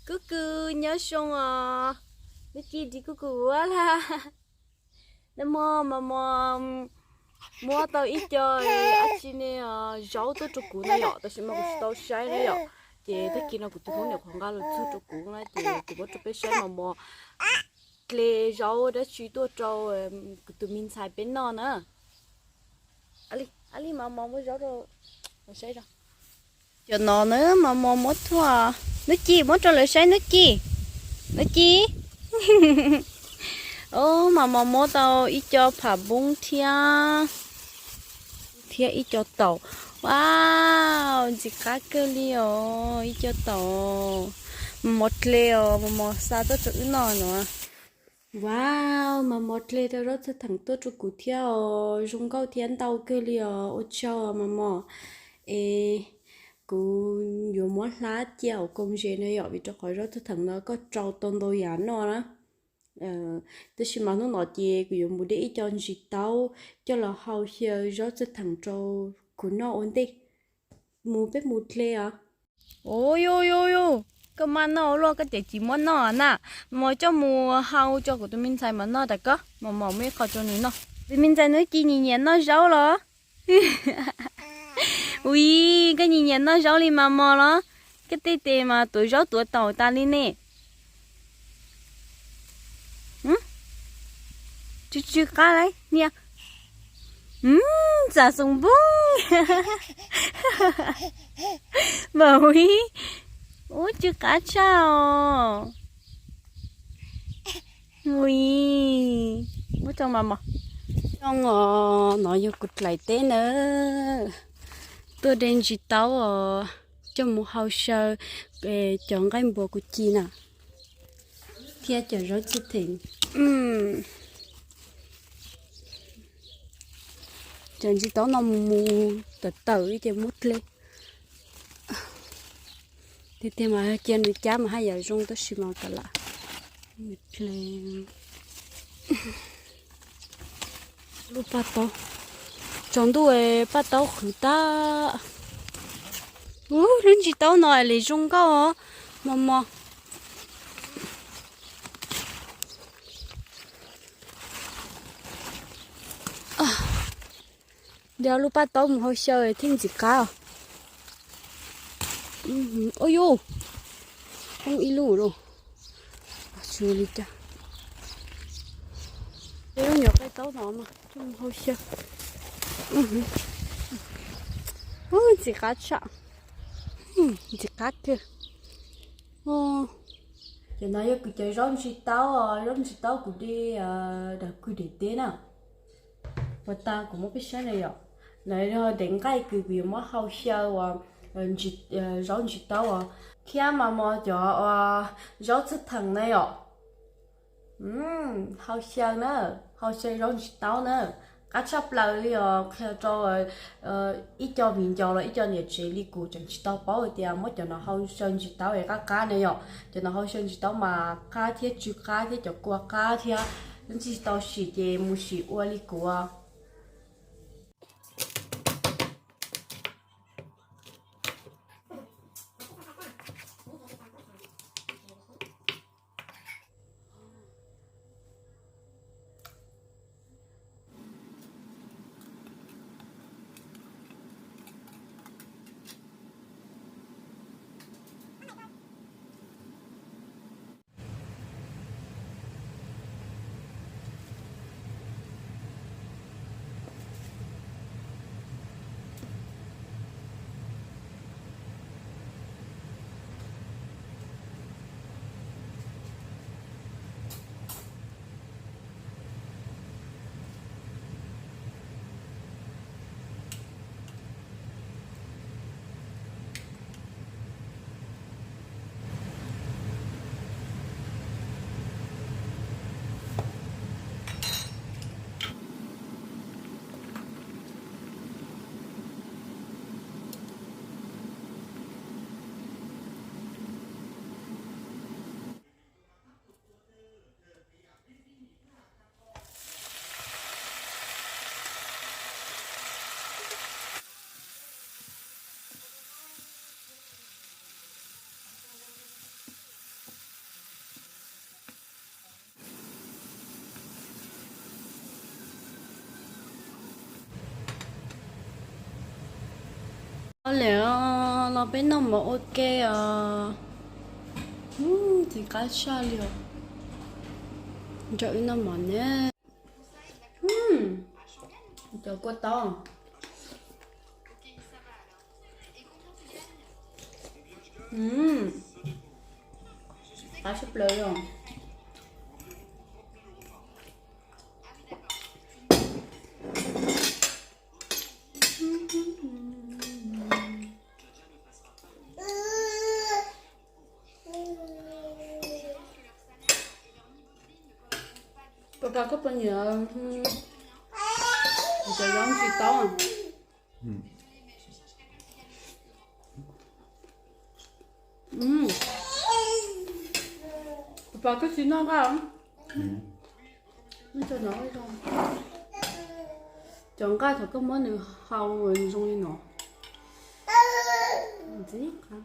Kuj kws nyob zoo os, nub ci ris kuj kws ua laj. Nag hmo mas mos muab tau ib co dab tsi ne, zaub tuaj rau kuv na yom, tab sis mas kuv tsis tau saib na yom. Ces tag kis no kuv tus hmoob niam qhuav nqa los txug rau kuv na, ces kuv muab rau peb saib mas mos dle zaub dab tsi tuaj rau kuv tus me ntxhais peb noj na. Ab li mas mos muab zaub rau saib. Cov no na mas mos muab thuaj. Nub ci muab rau lawv saib, nub ci. Nub ci. Mas mos muab tau ib co pham npoob thiab, thiab ib co taum. Wow, ntxim qab kawg li os, ib co taum. Mas mos dle os, mas mos xa tuaj rau wb noj no. Wow, mas mos dle tau zaub txhwb theem tuaj rau kuv thiab os, zoo nkauj thiab ntau kawg li os, ua tsaug mas mos. Es kuv yuav muab hlab cia hauv koom zes no yom, vim rau qhov zaub txhwb theem no koj rau tau ntau yam noj na. Tab sis mas hnub no ces kuv yuav mus de ib co ntsis taub coj los hau xyaw zaub txhwb theem rau kuv noj ua ntej. Mus peb mus dle os. Ua yuj yuj yuj, koj maj noj ua luaj koj tias tsis muab noj na. Mas coj mus hau tso kuv tus me ntxhais mas noj tas koj, mas mos muab ib qho rau nws noj. Tus me ntxhais nub ci nyiam nyiam noj zaub los? Ui, koj nyiam nyiam noj zaub li mas mos los? Koj tej tes mas tuav zaub tuav taum tas li ne. Tsw tsw qab lauj niam. Txav xoom npoob. Mas ui, ub tsw qab tshaj os. Ui, muab rau mas mos. Zoo os, no yog kuv dlaim teb na. Tuaj de ntsis taub os, coj mus hau xyaw cov nqaij npua kuv ci na, thiab cov zaub txhwb theem. Cov ntsis taub no mus mus tawm tawm ces muab dle. Tiag tiag mas cia nws cab mas haj yam zoo tab sis mas kav liam. Lub paj taub, tsaus ntuj paj taub qhwv tag. Ub, lub ntsis taub no li zoo nkauj os, mos mos. De lub paj taub mus hau xyaw thiaj ntxim qab. Ua yuj, poob ib lub lawm. Tsis ua li cas. Lub nyuam paj taub no mas coj mus hau xyaw. Ntxim qab tshaj, ntxim qab kawg. Cov no yog kuv cov zaub ntsis taub, zaub ntsis taub kuv de daim kwj daim teb na. Puas tas kuv muab peb saib na yom. Lawv yog daim nqaij kws kuv yuav muab hau xyaw uas zaub ntsis taub os, thiab mas mos cov zaub txhwb theem na yom. Hau xyaw na, hau xyaw zaub ntsis taub na, qab tshaj plaws li os. Qhia rau ib co viv ncaus los ib co niam tsev li kuv tseem tsis tau paub hais tias muab cov no hau xyaw ntsis taub es qab qab na yom. Cov no hau xyaw ntsis taub mas qab thiab tsw qab thiab cov kua qab thiab. Leej twg tsis tau sim ces mus sim ua li kuv. Peb noj mov ua ke os. Ntxim qab tshaj li os. Nrog wb noj mov ne. Cov kua txob qab tshaj plaws li os. Puas pom koj pos niam cov zaub ntsis taub? Puas pom koj tsis noj nqaij? Cov nqaij thaum koj muab nws hau zoo li no. Ntxim qab.